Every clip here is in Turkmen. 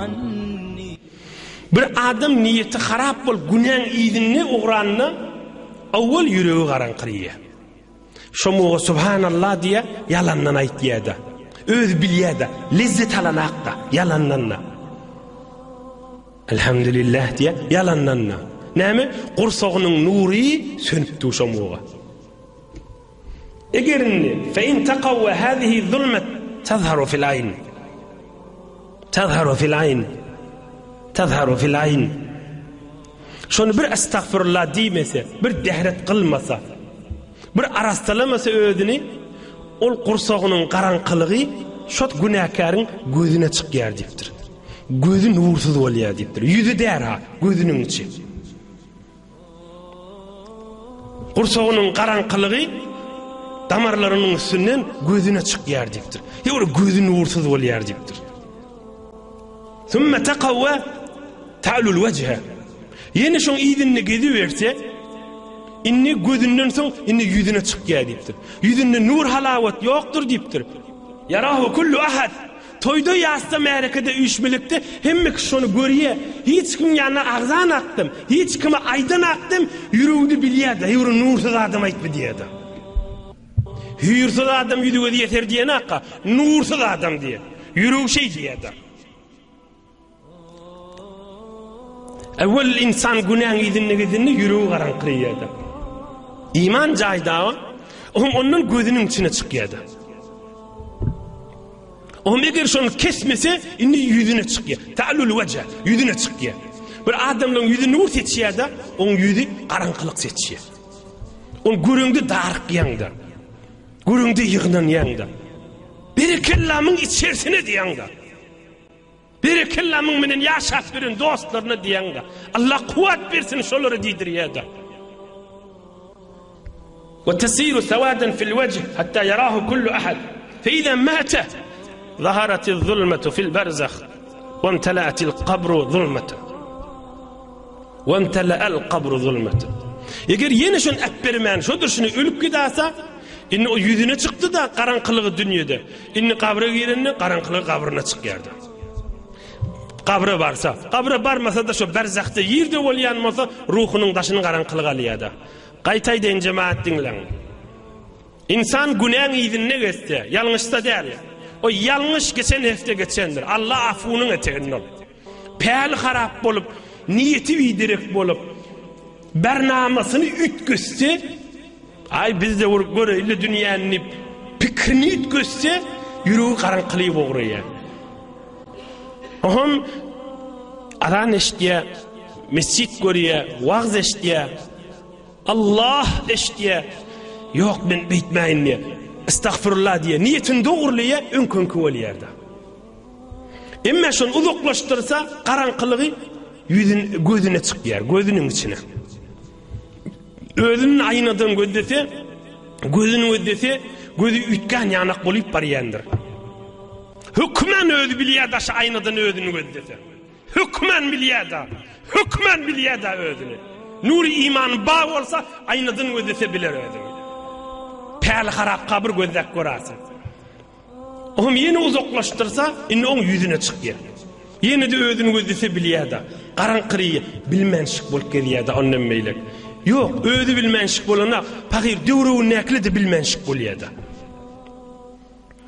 anni. Bir adam niýeti harap bolup günäň yzynda ugranda owwal ýüregi garaňkyraýar. Şomuga subhanallah diýýär, ýalandan aýtýar-da. Özi bilýär-de, lezzet alanakda, ýalandan-da. Elhamdülillah diýýär, ýalandan-da. Näme? Gursagynyň nury sönüp dur şomuga. Eger indi fe in taqawwa hazihi zulmet tazharu fil aýn. Tazharu fil aýn. Tazharu fil aýn. Şony bir estagfirullah diýmese, bir dehret kylmasa, bir arassalamasa özüni, ol gursagynyň garaňkylygy şot günäkäriň gözüne çykýar diýipdir. Gözi nursyz bolýar diýipdir. Ýüzi däl ha, gözüniň içi. Gursagynyň garaňkylygy damarlarynyň üstünden gözüne çykýar diýipdir. Ýa gözi nursyz bolýar diýipdir. Sümme takawwa ta'lul wejhe. Ýene şoň yzynda geziberse, indi gözünden soň indi ýüzüne çykýar diýipdir. Ýüzünde nur halawat ýokdur diýipdir. Ýarahu kullu ahad. Toýda ýasda märekede üýşmelikde hemme kişi şony görýä. Hiç kimiň ýanyna agzan akdym, hiç kime aýdan akdym, ýüreginde bilýär-de, heý bir nursyz adam aýtmy diýýär-de. Hüýrsiz adam ýüzi gözi ýeser diýenakka, nursyz adam diýýär. Ýüregi şeý diýýär-de. Ewwel insan günäň yzynda gezende ýüregi garaňkyraýar-da. Iman jaýda, ohm ondan gözüniň içine çykýar-da. Ohm eger şony kesmese, indi ýüzüne çykýar. Ta'lul wejhe, ýüzüne çykýar. Bir adamlaryň ýüzi nur seçýär-de, oň ýüzi garaňkylyk seçýär. Ony göreňde darykýaň-da. Göreňde ýygnanýaň-da. Berekellamyň içerisine diýýäň-de. Berekella muň menen ýaşap ýören dostlaryna diýäňde. Allah kuwwat bersin şolara diýdirýäde. Ve tesiru sewadan fil wejh hatta yarahu kullu ahad. Fe iza mate zaharatiz zulmetu fil berzah ve imtela'atil kabru zulmeten. Ve imtela'al kabru zulmeten. Eger ýene şony äpbermän şo durşuna ölüp gidasa, indi o ýüzüne çykdy-da garaňkylygy dünýede. Indi gabra girende garaňkylygy gabryna çykýardy. Gabra barsa, gabra barmasa-da şo berzahda ýerde bolýan bolsa, ruhunyň daşyny garaňkylyk alýardy. Gaýta aýdaýyn jemagat diňläň. Ynsan günäň yzynda gezse, ýalňyşsa däl. O ýalňyş geçen hepde geçendir. Allah afunyň eteginde ol. Päli harap bolup, niýeti biderek bolup, bernamasyny üýtgetse, Aý biz-de bir göreýli dünýäni diýip, pikirini üýtgetse, ýüregi garaňkylyp ugraýar. Oňam azan eşidýär, mesjit görýär, wagz eşidýär. Allah eşidýär. Ýok, men beýtmäýin diýýär. Estagfirullah diýýär. Niýetini dogrulyýar, öňki-öňki bolýar-da. Emma şony uzaklaşdyrsa, garaňkylygy ýüzün gözüne çykýar, gözüniň içine. Özüni aýnadan gözlese, gözüni gözlese, gözi üýtgän ýanak bolup barýandyr. Hökmän özi bilýär daşy aýnadan özüni gözlese. Hökmän bilýär-de, hökmän bilýär-de özüni. Nury imany bar bolsa, aýnadan gözlese biler özüni. Päli harapka bir gözläp görersiň. Oňam ýene uzaklaşdyrsa, indi oň ýüzüne çykýar. Ýene-de özüni gözlese bilýär-de. Garaňkyry bilmänşik bolup gezýär-de ondan beýlek. Ýok, özi bilmänşik bolanak, pahyr döwregindäkiler-de bilmänşik bolýar-da.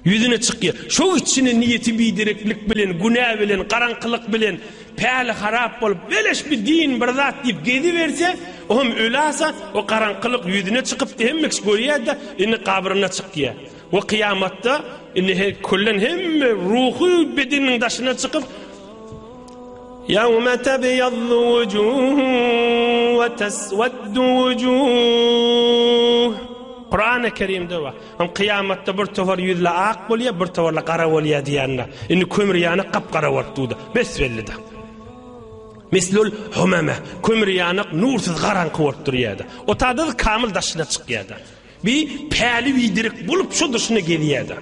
Ýüzüne çykýar. Şo içine niýeti bidereklik bilen, günä bilen, garaňkylyk bilen, päli harap bolup, beleş bir din, bir zat diýip geziberse, oňam ölasa, o garaňkylyk ýüzüne çykypdy, hemme kişi görýär-de, indi gabryna çykýar. We kyýamatda indi her küllen hemme ruhy bedeniniň daşyna çykyp Ýawme tebyaddu wujuh we tesveddu wujuh Kurany Kerimde bar. Hem kyýamatda bir topar ýüzli ak bolýar, bir toparly gara bolýar diýende. Indi kömür ýanyk gap-gara bolup durdy. Bes belli-de. Mislul humama. Kömür ýanyk nursyz garaňky bolup durýardy. O tada kamyl daşyna çykýardy. Bi päli biderek bolup şo daşyna gezýärdi.